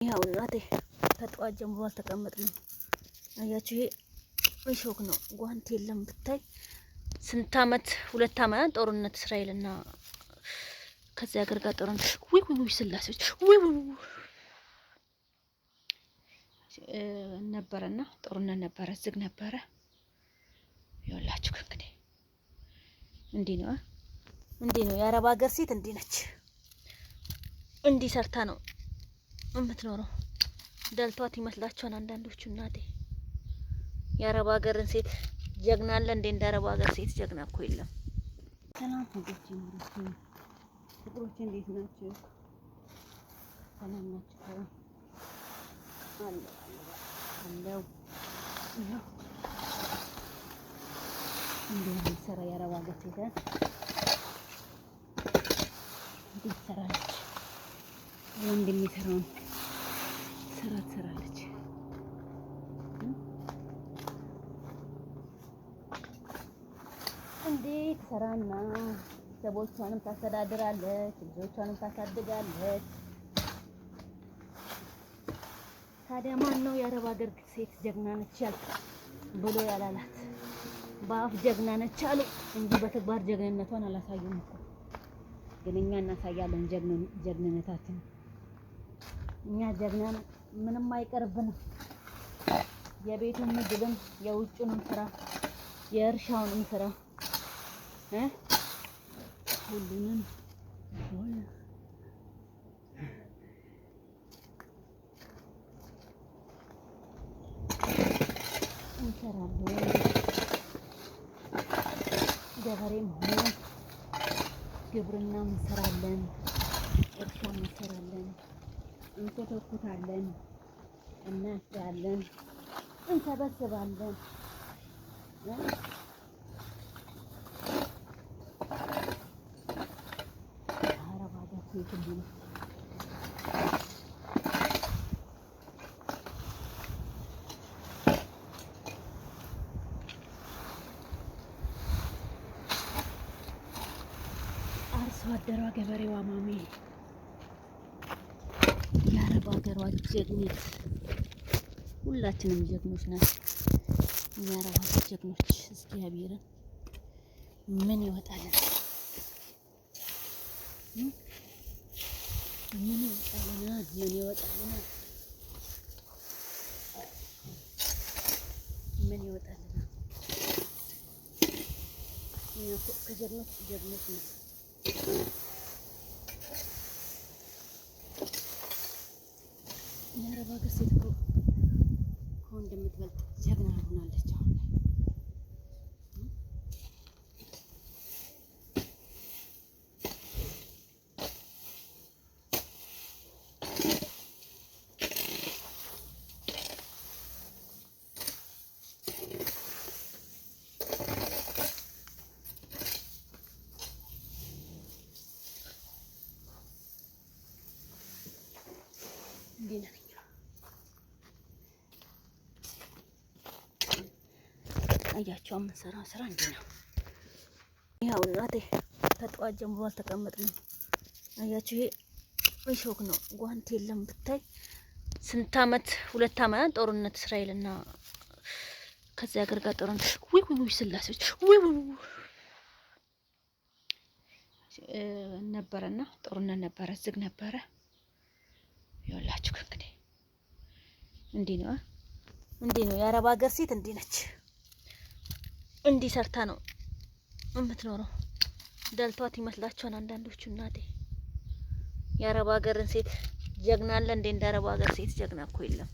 ያው እናቴ ከጠዋት ጀምሮ አልተቀመጥንም። አያችሁ፣ ይሄ እሾክ ነው፣ ጓንት የለም ብታይ። ስንት አመት፣ 2 አመት ጦርነት እስራኤልና ከዚያ ሀገር ጋር ጦርነት፣ ውይ ውይ ስላሴዎች፣ ውይ ውይ ነበረና ጦርነት ነበረ፣ ዝግ ነበረ። ይኸውላችሁ እንግዲህ እንዲህ ነው፣ እንዲህ ነው የአረብ ሀገር ሴት እንዲህ ነች። እንዲህ ሰርታ ነው የምትኖረው። ደልቷት ይመስላችኋል አንዳንዶቹ። እናቴ የአረብ ሀገርን ሴት ጀግና አለ እንዴ? እንደ አረብ ሀገር ሴት ጀግና እኮ የለም። ሰላም ውዶቼ፣ ፍቅሮቼ እንዴት ናቸው? ሰላም ናቸው? አለው አለው። ይኸው እንዲህ ነው የሚሰራ የአረብ ሀገር ሴት እንዴት ትሰራለች? ወንድ የሚሰራውን ስራ ትሰራለች። እንዴት ሰራና ቤተሰቦቿንም ታስተዳድራለች፣ ልጆቿንም ታሳድጋለች። ታዲያ ማን ነው የአረብ ሀገር ሴት ጀግና ነች ያልክ ብሎ ያላላት? በአፍ ጀግና ነች አሉ እንጂ በተግባር ጀግንነቷን አላሳዩም እኮ። ግን እኛ እናሳያለን ጀግንነታችን። እኛ ጀግና ነን፣ ምንም አይቀርብንም። የቤቱን ምግብም የውጭንም ስራ የእርሻውንም ስራ ሁሉንም እንሰራለን። ገበሬም ሆነ ግብርናም እንሰራለን፣ እርሻም እንሰራለን፣ እንኮተኩታለን፣ እናጭዳለን፣ እንሰበስባለን። አረብ ሀገር ሴት እንዲህ ነች። አርሶ አደሯ ገበሬዋ ማሜ የአረብ ሀገሯ ጀግኒት፣ ሁላችንም ጀግኖች ናት። የአረብ ሀገር ጀግኖች እግዚአብሔርን ምን ይወጣልን? ምን ይወጣልናል? ምን ይወጣልናል? ምን ይወጣልናል? እኛ እኮ ከጀግኖች ጀግኖች ነው። የአረብ ሀገር ሴት እኮ ከወንድ የምትበልጥ ጀግና ሆናለች አሁን ላይ። እንዲህ ነን እኛ። አያቸው የምንሰራው ስራ እንዲህ ነው። ያው እናቴ ከጠዋት ጀምሮ አልተቀመጥንም። አያችሁ ይሄ እሾክ ነው፣ ጓንት የለም ብታይ። ስንት አመት፣ 2 አመት ጦርነት እስራኤልና ከዚያ ሀገር ጋር ጦርነት፣ ውይ ውይ ስላሴዎች፣ ውይ ውይ ነበረና ጦርነት ነበረ፣ ዝግ ነበረ። ይኸውላችሁ እንግዲህ እንዲህ ነው፣ እንዲህ ነው የአረብ ሀገር ሴት እንዲህ ነች። እንዲህ ሰርታ ነው የምትኖረው። ደልቷት ይመስላችኋል አንዳንዶቹ። እናቴ የአረብ ሀገርን ሴት ጀግና አለ እንዴ? እንደ አረብ ሀገር ሴት ጀግና እኮ የለም።